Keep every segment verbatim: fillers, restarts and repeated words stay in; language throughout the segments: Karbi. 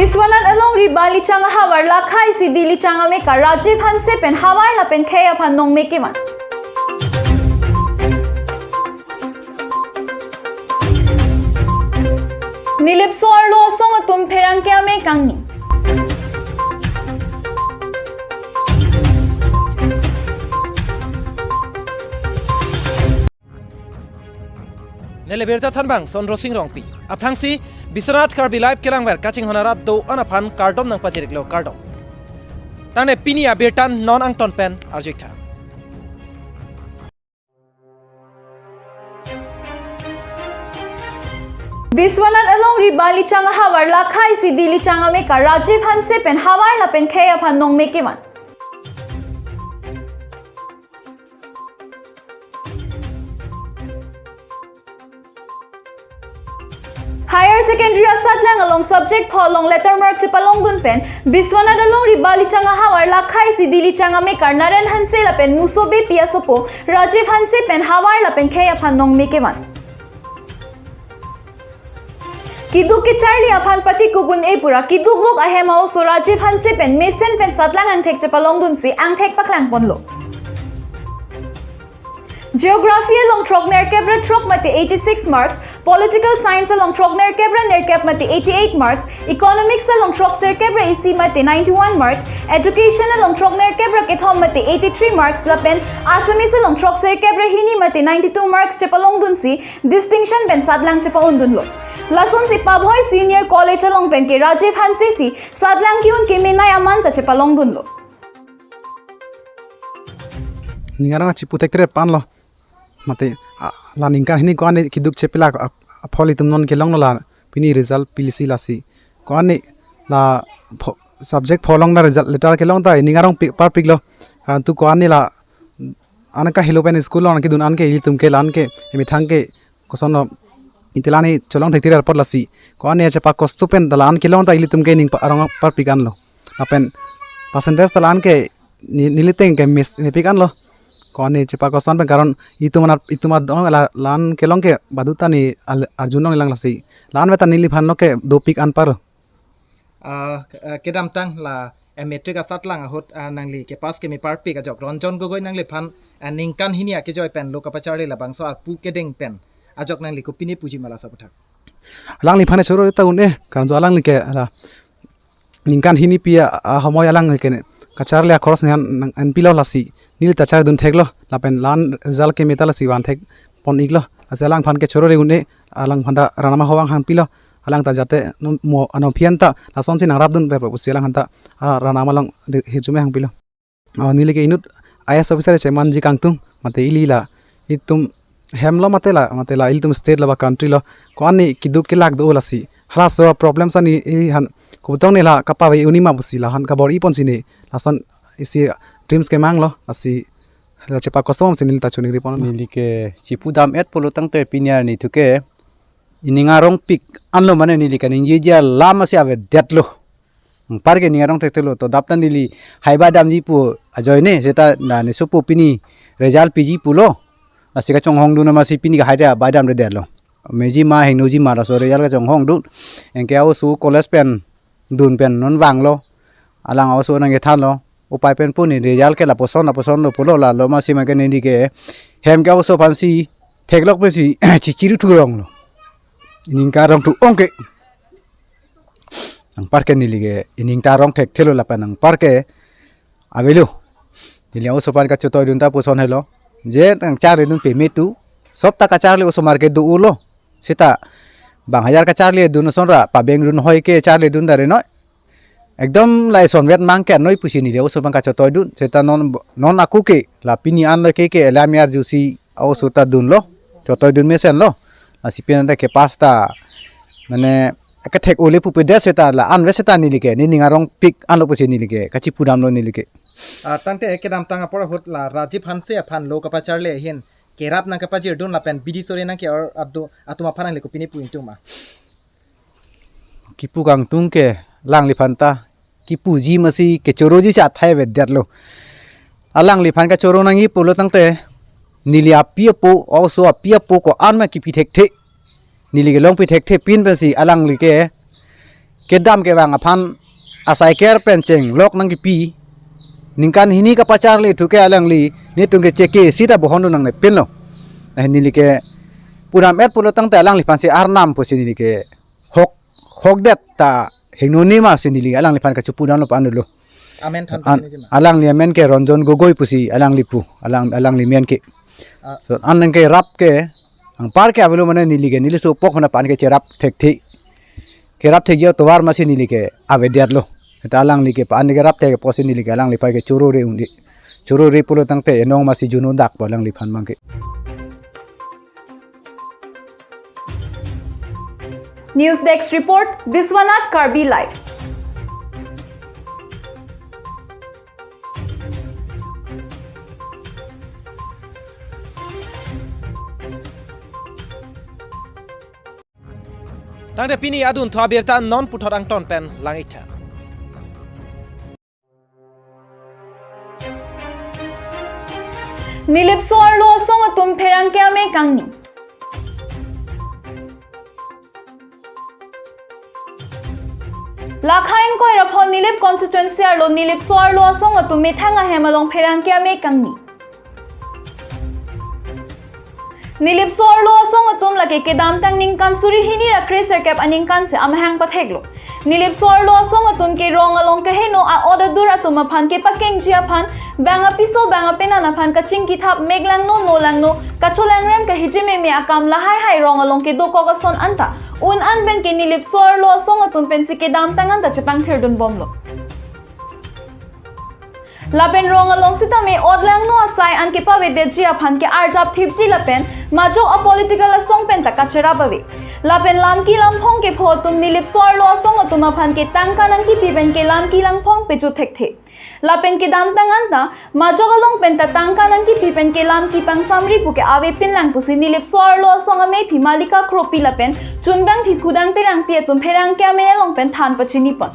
Biswanath alongri Balichang ahavar lakha isi Dilichang amekar Rajiv Hanse pen havar lapen khei aphan nongmek kevan. Nilip so-arlo asong atum pherangke amei kangni. Neli birta thanbang Sondro Sing Rongpi. Aphrangsi Biswanath Karbi Live kelangver kachinghon arat do-an aphan kardom nangpajir-iklo, kardom. Tangte pini abirta non angton pen arju-iktha. Biswanath alongri Balichang ahavar lakha isi Dilichang amekar Rajiv Hanse pen havar lapen khei aphan nongmek kevan. Higher Secondary asatlang along subject pho along letter mark chepalongdun pen Biswanath alongri Balichang ahavar lakha isi Dilichang amekar Naren Hanse lapen Muso Beypi asopo Rajiv Hanse pen havar lapen khei aphan nongmek kevan. Keduk kecharli aphan patikuk un-e pura keduk bok ahem a-oso Rajiv Hanse pen mesen pen satlang angthek chepalongdunsi angthek paklangponlo. Geography along throk nerkep ra throk mate eighty-six marks, Political Science along throk nerkep ra nerkep mate eighty-eight marks, Economics along throk sirkep ra isi mate ninety-one marks, Education along throk nerkep ra kethom mate eighty-three marks lapen Assamese along throk sirkep ra hini mate ninety-two marks chepalongdunsi distinction pen satlang chepa-undunlo. Lasonsi Pabhoi Senior College along pen ke Rajiv Hanse si satlang ke-un kemenei aman ta chepalongdunlo. Ning arong chipu thekthedet ponlo. Mate, a, la ningkan hini ko-an keduk chepila, a, a, phol itum non kelonglo la pini result pilisi lasi. Ko-an la pho-, subject pho along la result letter kelong ta ning arong pik, parpiklo. Karan tu ko-an la an kahelo pen school along kedun an ke ilitum ke la-an ke emethang ke kosonlo, iti la-an cholong thekthedet apot lasi. Ko-an chepakosto pen ta la-an kelong ta ilitum ke ning pa-, arong parpik anlo. Lapen percentage ta la-an ke ni-, neli ateng ke miss mepik anlo. Ko-an chepakosto pen karon itum anat, itum adong la-, la-an kelong ke baduta ni al-, arjulong lang lasi. La-an meta neliphan lo ke dopik anparlo. Ah, eh, kedamtang la, eh, matric asatlang ahut, ah, nangli kepass keme parpik ajok Ranjan Gogoi nangliphan, ah, ningkan hini akejoi pen lo kapacharli labangso apu kedeng pen ajok nangli kopine puji ma laso aputhak. Alangliphan choro ta un-e, karon jo alangli ke la ningkan hini pi a, a, homoi alangli ke ne kacharli akhoros ne han nang-, anpilo lasi. Neli ta chardun theklo, lapen la-an result keme ta lasi van thekpon-iklo. Lasi alangphan ke choro re un-e, alangphan ta ranama howang hangpilo. Alang ta jate no mo ano phian ta lasonsi nangrapdun ver pusi alangphan ta, a, ranama along de-, hirjume hangpilo. O, neli ke inut I A S officer chemanji kangtung, mate ili la itum hemlo mate la, mate la ilitum state lo ba country lo, ko-an keduk kelak do lasi. Halaso problem sa neli han kubutong ne la kapave un-e ma pusi la han kabor-iponsi ne lason isi dreams kemanglo, lasi la chepakosto si neli ta choningri pon. Neli ke chipu dam-et pulo tangte pini arni thu ke ining arongpik anlo mane neli kaningjeji alam asi avedetlo. Anpar ke ning arong thekthelo to daptan neli hai badamji pu ajoine seta na ne supu pini result piji pulo. Lasi kachonghongdun masi pini ke hai ta badamdedetlo. Meji ma hingnoji ma laso result kachonghongdun. Anke a-oso college pen dun pen non vanglo. Alang a-oso nangkethanlo. Upai pen pu ne result ke lapuson lapuson lo pulo lalo masi ma ke neli ke hem ke a-oso aphansi theklok pensi chichiru thuronglo. Ining karong thu ong ke. Anpar ke neli ke ining ta arong thekthelo lapen anpar ke avelo. Neli a-oso aphan kachetoidun ta puson helo. Je tang charlidun peme tu. Sob ta kacharli osomar ke do-ulo. Seta bang hajar kacharlidun osomar pabengdun hoi ke charlidun dare noi. Ekdom la isonvet mang ke noi pusi neli a-oso aphan kachetoidun. Seta non, non aku ke la pini an lo ke ke lamyar jusi a-oso ta dunlo. Chetoidun mesenlo. Lasi pini ta kepass ta mane kethek ole pupedet seta la-an ve seta neli ke, ne ning arongpik anlo pusi neli ke, kachipu damlo neli ke. Ah, tangte kedamtang apor ahut la Rajiv Hanse aphan lo kapacharli ahin kerap nangkapajirdun lapen bidi sore nangke-or adu atum aphan nangli kopine pu ingtung ma? Kipu kangtung ke alangliphan ta kipuji masi kechoroji si athai avedetlo. Alangliphan kachoro nangji pulo tangte neli api apo, oso api apo ko-an ma kipi thekthe. Neli kelongpi thekthe pin pensi alangli ke kedam kevang aphan asai ker pen chenglok nangkipi, ningkan hini kapacharli thu ke alangli netum ke cheke sita bohon do nangne pinlo. Eh, neli ke pudam-et pulo tangte alangliphan si arnam pusi neli ke hok, hokdet ta hingno ni ma si neli alangliphan kachepu damlo pu-an dolo. Amen than An-, pachini ma? Alangli amen ke Ranjan Gogoi pusi alangli pu, alang, alangli men ke. Ah. So, an nang ke rap ke, anpar ke avelo mane neli ke, neli so pok hona pu-an ke cherap thekthe. Kerap thekji atovar masi neli ke avedet lo. Ta alangli ke pu-an ke rap thek pusi neli ke alangliphan ke choro re un-e. Choro re pulo tangte enong masi juno dak pu alangliphan abang ke. News Desk Report, Biswanath Karbi Live. Tangte pini adunthu abirta non puthot angton pen lang-iktha. Nilip so-arlo asong atum pherangke amei kangni. Lakha ingkoi ra pho Nilip constituency arlo Nilip so-arlo asong atum methang ahem along pherangke amei kangni. Nilip so-arlo asong atum lake kedamtang ningkan suri hini ra kre-sirkep aningkan si amahang patheklo. Nilip so-arlo asong atum ke rong along kaheno a-ot adur atum aphan kepakengji aphan, bang apiso bang apenan aphan kachingki thap, mek langno, no langno, kacholangrem kahiji meme akam lahai hai rong along kedokok ason anta un-an pen ke Nilip so-arlo asong atum pensi kedamtang anta chepangthirdun bomlo. Lapen rong along sitame ot langno asai an kepavedetji aphan ke-arjap thipji lapen majok a-political asong pen ta kacherap ave. Lapen lamki lamphong ke pho atum Nilip so-arlo asong atum aphan ke tangka nangkipi pen ke lamki lamphong peju thekthe. Lapen kedamtang anta majok along pen ta tangka nangkipi pen ke lamki pangsamri pu ke ave pinlang pusi Nilip so-arlo asong amethi Malika Kropi lapen chunbangphi Khudang Terangpi atum pherangke amei along pen than pachini pon.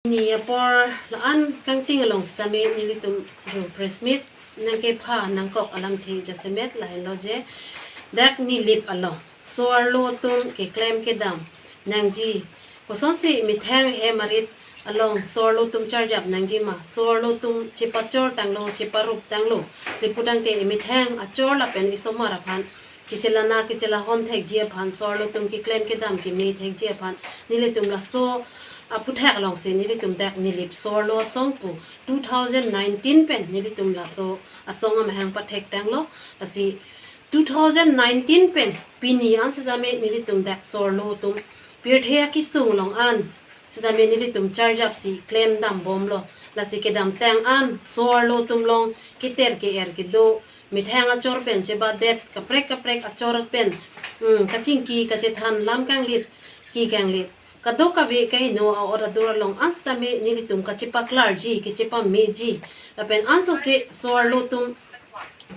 Ni apor la-an kangting along sitame nelitum jo press meet nangkepha nangkok alamthe jasemet lahenlo je dak Nilip along so-arlo atum keklem kedam nangji, kosonsi methang hem arit along so-arlo atum charjap nangji ma, so-arlo atum chepachor tanglo, cheparup tanglo, le pu tangte methang achor lapen isomar aphan kechelana kechelahon thekji aphan, so-arlo atum keklem kedam keme thekji aphan, nelitum laso aphuthak alongsi nelitum dak Nilip so-arlo asong pu two thousand nineteen pen nelitum laso asong amahang pathek tanglo. Lasi two thousand nineteen pen pini an sitame nelitum dak so-arlo atum pirthe akesung along an sitame nelitum charjapsi klem dam bomlo. Lasi kedamtang an so-arlo atum along keter ke-er kedo, methang achor pen chebadet, kaprek kaprek achor pen, hmm, kachingki kachethan, lam kanglit, ki kanglit, kadokave kaheno a-ot adur along an sitame nelitum kachepaklarji, kachepameji. Lapen ansose so-arlo atum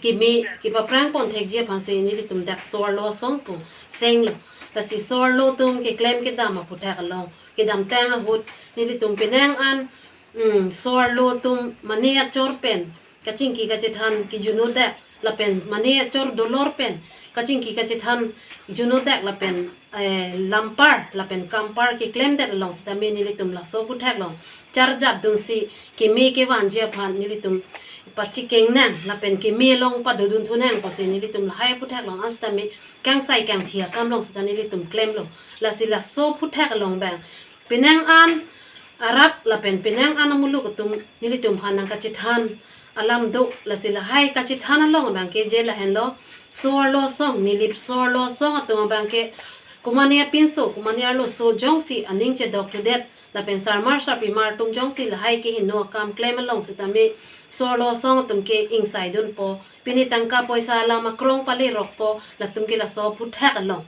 keme kepaprang pon thekji aphansi nelitum dak so-arlo asong pu senglo. Lasi so-arlo atum keklem kedam aphuthak along kedamtang ahut nelitum penang an, mm, so-arlo atum mane achor pen kachingki kachethan kejuno dak, lapen mane achor dolor pen kachingki kachethan juno dak, lapen, eh, lampar lapen kampar keklemdet along sitame nelitum laso aphuthak along charjap dunsi keme kevanji aphan nelitum pachikeng nang lapen keme along padodun thu nang pusi nelitum lahai aphuthak along an sitame kangsai kangthi akam along sita nelitum klemlo. Lasi laso aphuthak along bang penang an arat lapen penang an amuluk atum nelitum aphan nangkachethan alam do. Lasi lahai kachethan along abang ke je lahenlo, so-arlo asong, Nilip so-arlo asong atum abang ke komane apinso, komane arloso jongsi aning chedok thudet lapen sarmar sarpimar atum jongsi lahai keheno akam klem along sitame so-arlo asong atum ke ingsaidunpo, pini tangka poisa alam akrong palerokpo, latum ke laso aphuthak along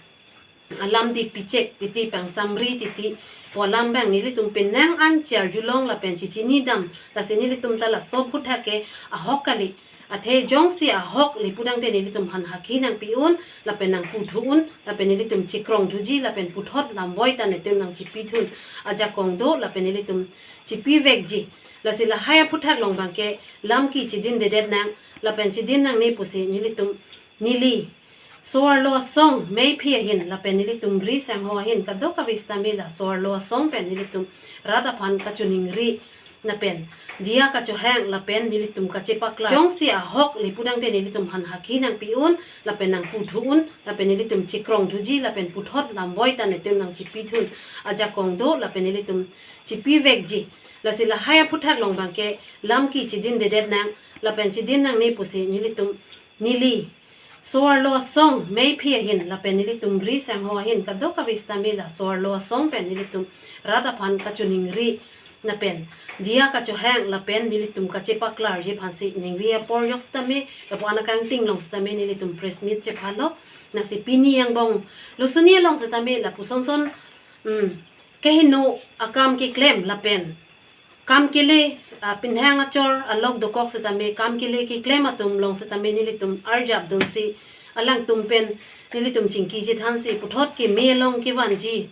alam di pichek titi, pangsamri titi pu alam bang nelitum penang an chiarjulong lapen chichinidam. Lasi nelitum ta laso aphuthak ke ahok kali. Athe jongsi ahok le pu tangte nelitum aphan hakhi nangpi-un lapen nangputhu-un lapen nelitum chikrong thuji lapen puthot lamboi ta netum nangchipithun ajakong do lapen nelitum chipivekji. Lasi lahai aphuthak along bang ke lamki chidindedet nang lapen chidin nangne pusi nelitum neli So-arlo asong meiphi ahin lapen nelitum Bri Sangho ahin kadokave sitame la so-arlo asong pen nelitum rat aphan kachiningri lapen diya kachohang lapen nelitum kachepaklar. Jongsi ahok le pudangte nelitum aphan haki nangpi-un lapen nangputhu-un lapen nelitum chekrongthuji lapen puthot lamboi ta nelitum nangchipithun ajakong do lapen nelitum chipivekji. Lasi lahai aphuthak along abangke lamki chidindedet nang lapen chidin nangne pusi nelitum neli so-arlo asong meiphi ahin lapen nelitum Bri Sangho ahin kadokave sitame la so-arlo asong pen nelitum rat aphan kachiningri lapen diya kachohang lapen nelitum kachepaklarji aphansi ningve apor yok sitame lapu-an akangting along sitame nelitum press meet chephalo. Lasi pini angbong lusuni along sitame lapuson son, hmm, kehingno akam keklem lapen kam kele, ah, pinhang achor alok dokok sitame kam kele keklem atum along sitame nelitum arjapdunsi alangtum pen nelitum chingki chethansi puthot keme along kevanji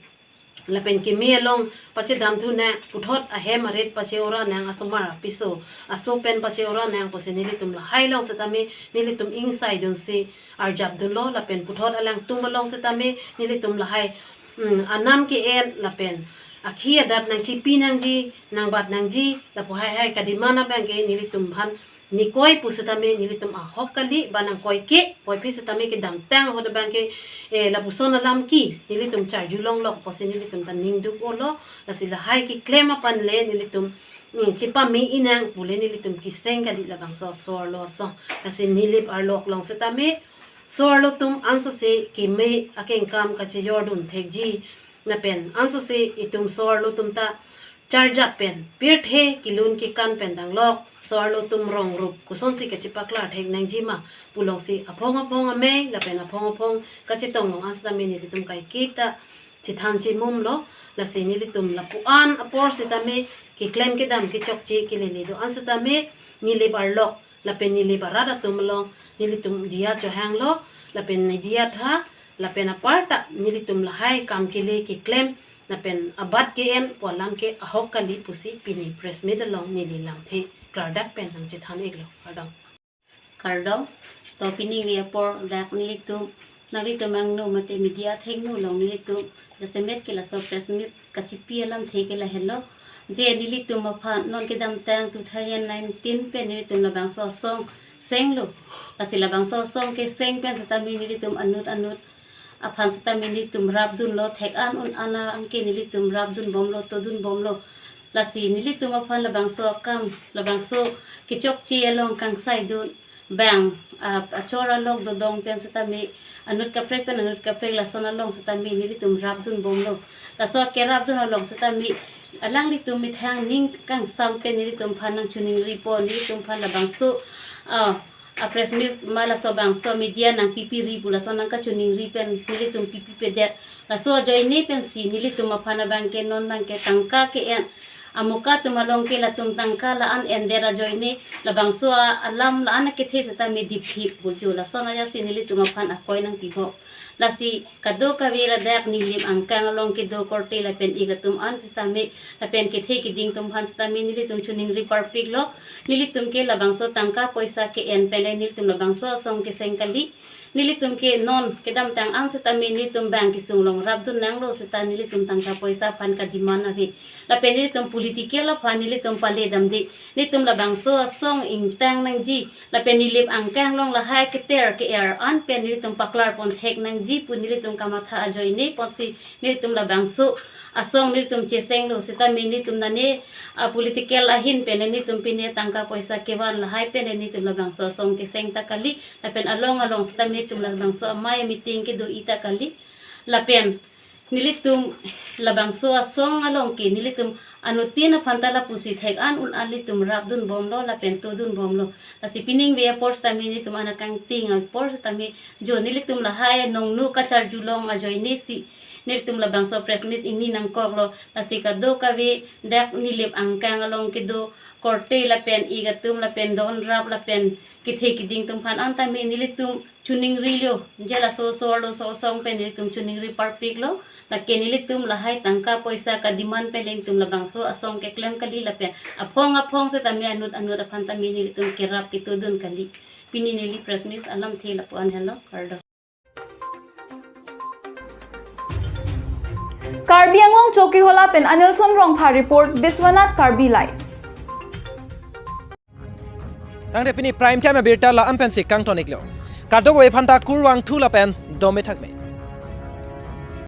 lapen keme along pachedamthu nang, puthot ahem arit pache-ora nang, asomar apiso aso pen pache-ora nang pusi nelitum lahai along sitame nelitum ingsaidunsi arjapdunlo lapen puthot alangtum along sitame nelitum lahai, hmm, anam ke-en lapen akhi adat nangchipi nangji, nangbat nangji lapu haihai kademand abangke nelitum aphan nikoi pusitame nelitum ahok kali, ba nangkoike puvoiphit sitame kedamtang ahut abangke, eh, lapuson alamki nelitum charjulonglok pusi nelitum ta ningduk-olo. Lasi lahai keklem aphan le nelitum, hmm, chepame-i nang pule nelitum keseng kali labangso so-arlo asong. Lasi Nilip Arlo along sitame so-arlo atum ansose keme akengkam kachejordun thekji lapen ansose itum so-arlo atum ta charjap pen pirthe kelun kekan pen danglok so-arlo atum rong rup kosonsi kachepaklar thek nangji ma pu alongsi aphong aphong amei lapen aphong aphong kachetong along an sitame nelitum kaiketa chethan chemumlo. Lasi nelitum lapu-an apor sitame keklem kedam kechokche kelele do-an sitame Nilip Arlo lapen Nilip arat atum along nelitum diya chohanglo lapen diya tha lapen aparta nelitum lahai kam kele keklem lapen abat ke-en pu alam ke ahok kali pusi pini press meet along neli lamthe klardak pen nangchethan-iklo. Kardom. Kardom. To pini ningve apor dak nelitum, nanglitum angno mate media athengno along nelitum jasemet ke laso press meet kachipi alamthe ke lahenlo. Je nelitum aphan non kedamtang two thousand nineteen pen nelitum labangso asong senglo. Lasi labangso asong keseng pen sitame nelitum anut anut aphan sitame nelitum rapdunlo, thek-an un-an anke nelitum rapdunbomlo, todunbomlo. Lasi nelitum aphan labangso akam, labangso kechokche along kangsaidun, bang, ah, achor alok dodong pen sitame anut kaprek pen anut kaprek lason along sitame nelitum rapdunbomlo. Laso kerapdun along sitame alanglitum methang ning kangsam pen nelitum aphan nangchiningripo, nelitum aphan labangso, ah, a press meet ma laso bangso media nangpipiri pu laso nangkachiningri pen nelitum pipipedet. Laso ajoine pensi nelitum aphan abangke non abangke tangka ke-en, amuka atum along ke latum tangka la-an endet ajoine labangso a-, alam la-an akethe sitame diphi burjo. Lason ajasi nelitum aphan akoi nangpibo. Lasi kadokave ladak Nilip angkang along kedo korte lapen ik atum an sitame lapen kethe keding atum aphan sitame nelitum chiningri parpiklo. Nelitum ke labangso tangka poisa ke-en pen le nelitum labangso asong keseng kali. Nelitum ke non kedamtang an sitame nelitum bang kesung along rapdun nanglo seta nelitum tangka poisa aphan kademand ave. Lapen nelitum political aphan nelitum pale damde. Nelitum labangso asong ingtang nangji. Lapen Nilip angkang along lahai keter ke-er an pen nelitum paklarpon thek nangji pu nelitum kamatha ajoine apotsi nelitum labangso asong nelitum chesenglo sitame nelitum nane, ah, political ahin pen nelitum pine tangka poisa kevan lahai pen nelitum labangso asong keseng ta kali. Lapen along along sitame nelitum labangso amei meeting kedo-i ta kali. Lapen nelitum labangso asong along ke nelitum anuttin aphan ta lapusi thek-an un-an nelitum rapdunbomlo lapen todunbomlo. Lasi pini ningve apor sitame nelitum an akangting apor sitame jo nelitum lahai nongno kacharjulong ajoine si nelitum labangso press meet ingni nangkoklo. Lasi kadokave dak Nilip angkang along kedo korte lapen ik atum lapen donrap lapen kethe keding atum aphan an tame nelitum chiningrilo, je laso so-arlo so-asong pen nelitum chiningri parpiklo. Lake nelitum lahai tangka poisa kademand pen nelitum labangso asong keklem kali lapen aphong aphong sitame anut anut aphan tame nelitum kerap ketodun kali. Pini neli press meet alamthe lapu-an helo, kardom. Karbi Anglong Chokihola pen Anilson Rongphar report, Biswanath Karbi Live. Tangte pini Prime Time abirta la-an pensi kangton iklo. Kadokave aphanta kurvangthu lapen dome thakme.